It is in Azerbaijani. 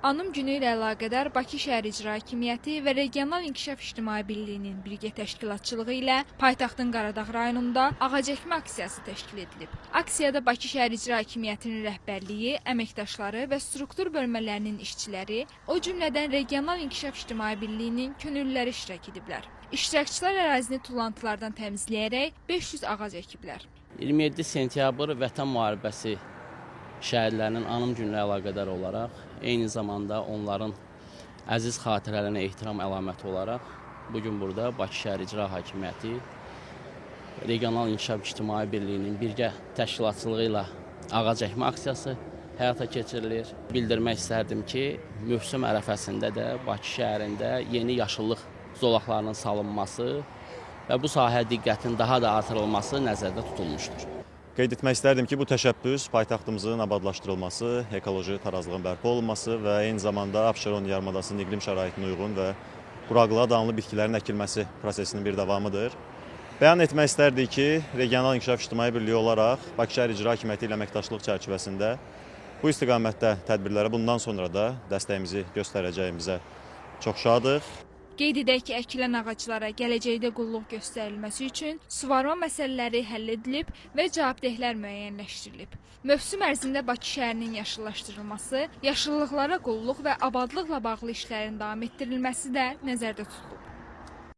Anım günü ilə əlaqədar Bakı şəhər İcra Hakimiyyəti və Regional İnkişaf İctimai Birliyinin birgə təşkilatçılığı ilə paytaxtın Qaradağ rayonunda ağac əkmə aksiyası təşkil edilib. Aksiyada Bakı şəhər İcra Hakimiyyətinin rəhbərliyi, əməkdaşları və struktur bölmələrinin işçiləri, o cümlədən Regional İnkişaf İctimai Birliyinin könüllüləri iştirak ediblər. İştirakçılar ərazini tullantılardan təmizləyərək 500 ağac əkiblər. 27 sentyabr Vətən Müharibəsi şəhidlərinin anım günü ilə əlaqədar olaraq, eyni zamanda onların əziz xatirələrinə ehtiram əlaməti olaraq bu gün burada Bakı şəhər İcra Hakimiyyəti Regional İnkişaf İctimai Birliyinin birgə təşkilatçılığı ilə ağac əkmə aksiyası həyata keçirilir. Bildirmək istərdim ki, mövsüm ərəfəsində də Bakı şəhərində yeni yaşıllıq zolaqlarının salınması və bu sahəyə diqqətin daha da artırılması nəzərdə tutulmuşdur. Qeyd etmək istərdim ki, bu təşəbbüs paytaxtımızın abadlaşdırılması, ekoloji tarazlığın bərpa olunması və eyni zamanda Abşeron yarımadasının iqlim şəraitinə uyğun və quraqlığa davamlı bitkilərin əkilməsi prosesinin bir davamıdır. Bəyan etmək istərdik ki, Regional İnkişaf İctimai Birliyi olaraq Bakı şəhər İcra Hakimiyyəti ilə əməkdaşlıq çərçivəsində bu istiqamətdə tədbirlərə bundan sonra da dəstəyimizi göstərəcəyimizə çox şadıq. Qeyd edək ki, əkilən ağaclara gələcəkdə qulluq göstərilməsi üçün suvarma məsələləri həll edilib və cavabdehlər müəyyənləşdirilib. Mövsüm ərzində Bakı şəhərinin yaşıllaşdırılması, yaşıllıqlara qulluq və abadlıqla bağlı işlərin davam etdirilməsi də nəzərdə tutulub.